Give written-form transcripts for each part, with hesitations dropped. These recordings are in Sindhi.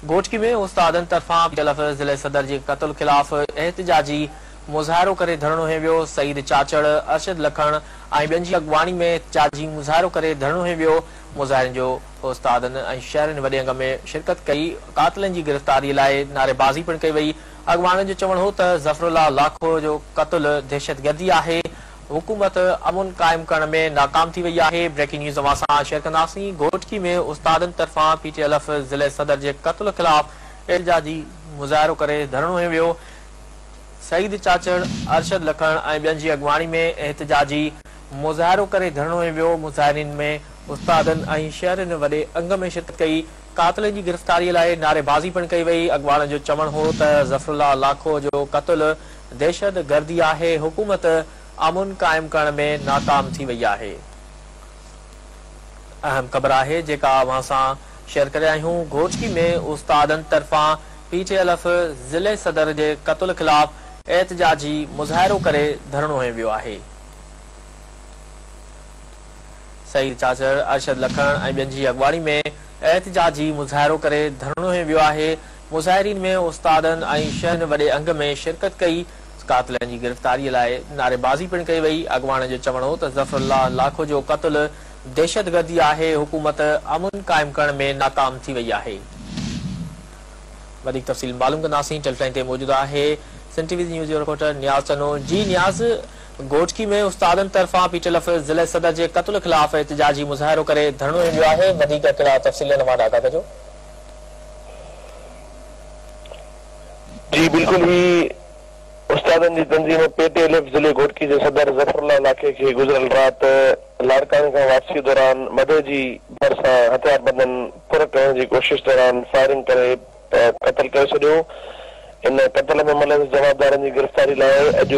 گهوٽڪي ۾ استادن طرفان پي ٽي ايل ضلعي صدر جي قتل خلاف احتجاجي مظاهرو ڪري ڌرڻو هنيو ويو. سعيد چاچڙ، ارشد لکڻ ۽ ٻين جي اڳواڻي ۾ احتجاجي مظاهرو ڪري ڌرڻو هنيو ويو. مظاهرين جو استادن ۽ شهرين وڏي انگ ۾ شرڪت ڪئي. قاتلن جي گرفتاري لاء نعريبازي پڻ ڪئي وئي. اڳواڻن جو چوڻ هو ته ظفر الله لاکو جو قتل دهشتگردي آهي، حڪومت امن قائم ڪرڻ ۾ ناڪام ٿي وئي آهي. بريڪنگ نيوز اوهان سان شيئر ڪنداسين. گهوٽڪي ۾ استادن طرفان پي ٽي ايل ضلعي صدر جي قتل خلاف احتجاجي مظاهرو ڪري ڌرڻو هنيو ويو. سعيد چاچڙ، ارشد لکڻ ۽ ٻين جي اڳواڻي ۾ احتجاجي مظاهرو ڪري ڌرڻو هنيو ويو. مظاهرين ۾ استادن ۽ شهرين وڏي انگ ۾ شرڪت ڪئي. قاتلن جي گرفتاري لاء نعريبازي پڻ ڪئي وئي. اڳواڻن جو چوڻ هو ته ظفر الله لاکو جو قتل دهشتگردي آهي، حڪومت امن قائم ڪرڻ ۾ ناڪام ٿي وئي آهي. اهم خبر آهي جيڪا اوهان سان شيئر ڪري رهيا آهيون، گهوٽڪي ۾ استادن طرفان پي ٽي ايل ايف ضلعي صدر جي قتل خلاف احتجاجي مظاهرو ڪري ڌرڻو هنيو ويو آهي. سعيد چاچڙ، ارشد لکڻ ۽ ٻين جي اڳواڻي ۾ احتجاجي مظاهرو ڪري ڌرڻو هنيو ويو آهي. مظاهرين ۾ استادن ۽ شهرين وڏي انگ ۾ شرڪت ڪئي. قاتلن جي گرفتاري لاء نعريبازي پڻ ڪئي وئي. اڳواڻن جو چوڻ هو ته ظفر الله لاکو جو قتل دهشتگردي آهي، حڪومت امن قائم ڪرڻ ۾ ناڪام ٿي وئي آهي. وڌيڪ تفصيل معلوم ڪنداسين، ٽيليفون لائين تي موجود آهي سنڌ ٽي وي نيوز جو رپورٽر نياز چنو. جي نياز، گهوٽڪي ۾ استادن طرفان پي ٽي ايل ايف ضلعي صدر جي قتل خلاف احتجاجي مظاهرو ڪري ڌرڻو هنيو ويو آهي، وڌيڪ ڪهڙا تفصيل آهن اوهان آگاهه ڪجو. جي بلڪل هي استادن جي تنظيم پي ٽي ايل ايف ضلعي گهوٽڪي جي صدر ظفر الله لاکي کي گذريل رات لاڙڪاڻي کان واپسي دوران مدئجي ڀرسان هٿياربندن ڦر ڪرڻ جي ڪوشش دوران فائرنگ ڪري قتل ڪري ڇڏيو. ان قتل ۾ ملوث جوابدارن جي گرفتاري لاء اڄ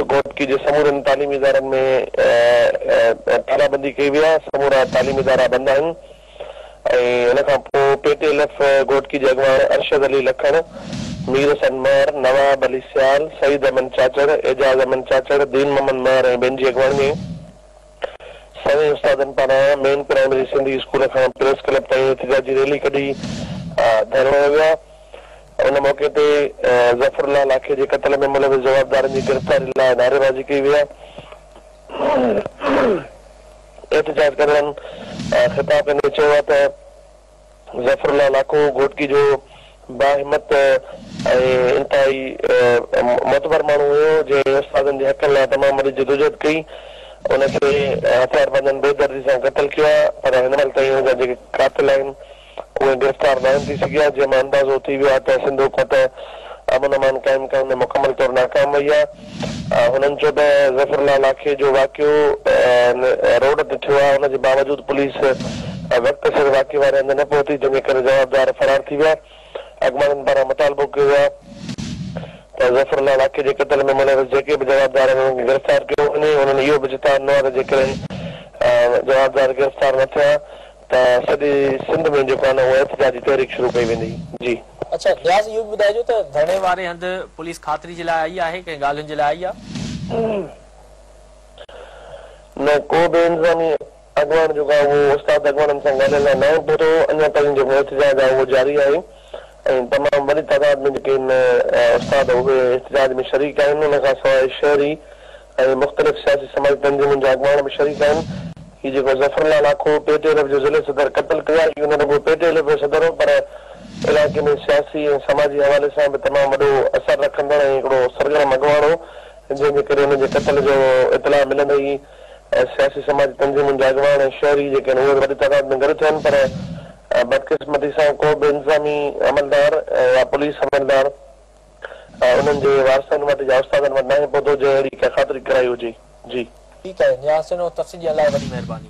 گهوٽڪي جي سمورن تعليمي ادارن ۾ تالابندي ڪئي وئي آهي، سمورا تعليمي ادارا بند آهن ۽ ان کان پوء P T L F Ghotki جي اڳواڻ ارشد علي لکڻ، مير حسن مهر، نواب علي سيال، سعيد احمد چاچڙ، اعجاز احمد چاچڙ، دين محمد مهر ۽ ٻين جي اڳواڻي ۾ سوين استادن پاران مين پرائمري سنڌي اسڪول کان پريس ڪلب تائين احتجاجي ريلي ڪڍي ڌرڻو هنيو ويو. ان موقعي تي ظفر الله لاکي جي قتل ۾ ملوث جوابدارن جي گرفتاري لاء نعريبازي ڪئي وئي. احتجاج ڪندڙن خطاب ڪندي چيو آهي ته ظفر الله لاکو گهوٽڪي جو باهمت ۽ انتهائي معتبر ماڻهو هيو، جنهن استادن جي حقن لاء تمام وڏي جدوجهد ڪئي. ان کي هٿياربندن بيدردي سان قتل ڪيو آهي، پر هن مهل تائين ان جا جيڪي قاتل آهن، اهي گرفتار ناهن ٿي سگهيا، جنهن مان اندازو ٿي ويو آهي ته سنڌ حڪومت امن امان قائم ڪرڻ ۾ مڪمل طور ناڪام وئي آهي. هنن چيو ته ظفر الله لاکي جو واقعو روڊ تي ٿيو آهي، ان جي باوجود پوليس وقت سر واقعي واري هنڌ نه پهتي، جنهن جي ڪري جوابدار فرار ٿي ويا. اڳواڻن پاران مطالبو ڪيو ويو آهي ته ظفر الله لاکي جي قتل ۾ ملوث جيڪي به جوابدار آهن، انهن کي گرفتار ڪيو وڃي. هنن اهو به چتاء ڏنو آهي ته جيڪڏهن جوابدار گرفتار نه ٿيا ته سڄي سنڌ ۾ جيڪو آهي نه اهو احتجاجي تحريڪ شروع ڪئي ويندي. جي. اڇا نياز اهو به ٻڌائجو ته ڌرڻي واري هنڌ پوليس خاطري جي لاء آئي آهي ڪنهن ڳالهين جي لاء آئي آهي؟ نه ڪو به انتظامي اڳواڻ جيڪو آهي اهو استاد اڳواڻن سان ڳالهين لاء ناهي پهتو اڃا تائين جيڪو احتجاج آهي اهو جاري آهي ۽ تمام وڏي تعداد ۾ جيڪي آهن استاد اهي احتجاج ۾ شريڪ آهن ان کان سواء شهري ۽ مختلف سياسي سماجي تنظيمن جا اڳواڻ به شريڪ آهن. هي جيڪو Zafar Ullah Lakho P T L F جو ضلعي صدر قتل ڪيو آهي اهو نه رڳو پي ٽي ايل ايف جو صدر هو پر علائقي ۾ سياسي ۽ سماجي حوالي سان به تمام وڏو اثر رکندڙ ۽ هڪڙو سرگرم اڳواڻ هو جنهن جي ڪري ان جي قتل جو اطلاع ملندي ئي سياسي سماجي تنظيمن جا اڳواڻ ۽ شهري جيڪي آهن اهي وڏي تعداد ۾ گڏ ٿيا آهن پر بدقسمتي سان ڪو به انتظامي عملدار يا پوليس عملدار انهن جي وارثن وٽ يا استادن وٽ ناهي پهتو جنهن اهڙي ڪا خاطري ڪرائي هجي. جي. ٺيڪ آهي نياز چنو تفصيل ڏيڻ لاء وڏي مهرباني.